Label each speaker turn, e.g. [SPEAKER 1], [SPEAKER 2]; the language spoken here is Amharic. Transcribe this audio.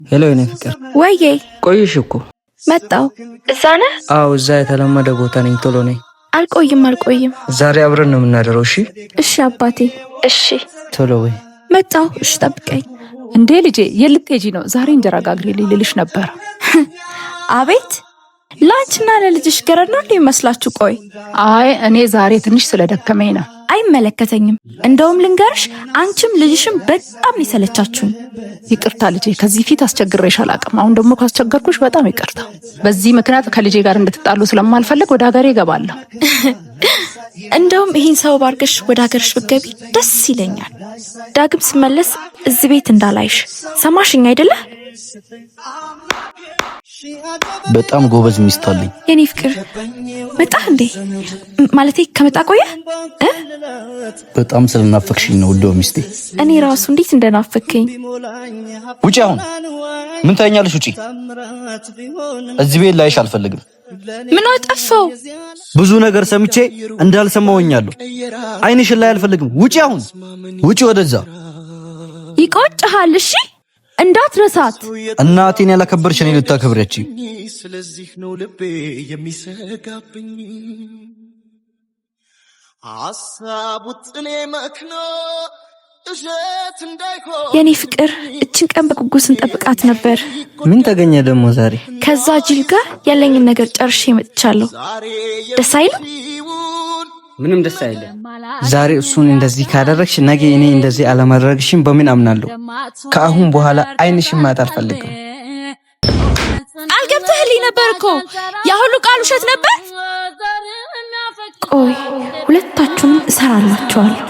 [SPEAKER 1] Hello የኔ ፍቅር።
[SPEAKER 2] ወይዬ።
[SPEAKER 1] ቆይሽ እኮ።
[SPEAKER 2] መጣው። እዛ ነህ?
[SPEAKER 1] አዎ፣ እዛ የተለመደ ቦታ ነኝ። ቶሎ ነኝ።
[SPEAKER 2] አልቆይም፣ አልቆይም።
[SPEAKER 1] ዛሬ አብረን ነው የምናደረው። እሺ?
[SPEAKER 2] እሺ አባቴ። እሺ።
[SPEAKER 1] ቶሎ ወይ።
[SPEAKER 2] መጣው። እሺ፣ ጠብቀኝ።
[SPEAKER 3] እንዴ ልጄ፣ የት ልትሄጂ ነው? ዛሬ እንጀራ ጋግሪልኝ ልልሽ ነበር።
[SPEAKER 2] አቤት፣ ለአንቺና ለልጅሽ ገረድ ነው እንዴ ይመስላችሁ? ቆይ።
[SPEAKER 3] አይ፣ እኔ ዛሬ ትንሽ ስለደከመኝ ነው።
[SPEAKER 2] አይመለከተኝም። እንደውም ልንገርሽ፣ አንቺም ልጅሽም በጣም ነው የሰለቻችሁኝ።
[SPEAKER 3] ይቅርታ ልጄ፣ ከዚህ ፊት አስቸግሬሽ አላውቅም። አሁን ደግሞ ካስቸገርኩሽ በጣም ይቅርታ። በዚህ ምክንያት ከልጄ ጋር እንድትጣሉ ስለማልፈልግ ወደ ሀገሬ እገባለሁ።
[SPEAKER 2] እንደውም ይህን ሰው ባርገሽ ወደ ሀገርሽ ብትገቢ ደስ ይለኛል። ዳግም ስመለስ እዚህ ቤት እንዳላይሽ፣ ሰማሽኝ አይደለ?
[SPEAKER 4] በጣም ጎበዝ ሚስት አለኝ።
[SPEAKER 2] የኔ ፍቅር፣ መጣህ እንዴ? ማለቴ ከመጣ ቆየ።
[SPEAKER 4] በጣም ስለናፈቅሽኝ ነው ውዷ ሚስቴ።
[SPEAKER 2] እኔ ራሱ እንዴት እንደናፈቅከኝ።
[SPEAKER 4] ውጪ! አሁን ምን ታይኛለሽ? ውጪ! እዚህ ቤት ላይሽ አልፈልግም።
[SPEAKER 2] ምን አጠፋው?
[SPEAKER 4] ብዙ ነገር ሰምቼ እንዳልሰማሁኛለሁ። ዓይንሽን ላይ አልፈልግም። ውጪ! አሁን ውጪ! ወደዛ።
[SPEAKER 2] ይቆጭሃል። እሺ፣ እንዳትረሳት።
[SPEAKER 4] እናቴን ያላከበርሽ እኔ ልታከብሪያች?
[SPEAKER 5] ስለዚህ ነው ልቤ የሚሰጋብኝ ሀሳቡ ጥኔ መክኖ እሸት እንዳይሆን።
[SPEAKER 2] የኔ ፍቅር፣ እችን ቀን በጉጉት ስንጠብቃት ነበር።
[SPEAKER 1] ምን ተገኘ ደግሞ ዛሬ?
[SPEAKER 2] ከዛ ጅል ጋር ያለኝን ነገር ጨርሼ መጥቻለሁ። ደስ አይልም?
[SPEAKER 1] ምንም ደስ አይልም። ዛሬ እሱን እንደዚህ ካደረግሽ ነገ እኔ እንደዚህ አለማድረግሽን በምን አምናለሁ? ከአሁን በኋላ ዓይንሽን ማየት አልፈልግም።
[SPEAKER 2] ቃል ገብተህልኝ ነበር እኮ። ያ ሁሉ ቃል ውሸት ነበር። ቆይ፣ ሁለታችሁንም እሰራላችኋለሁ።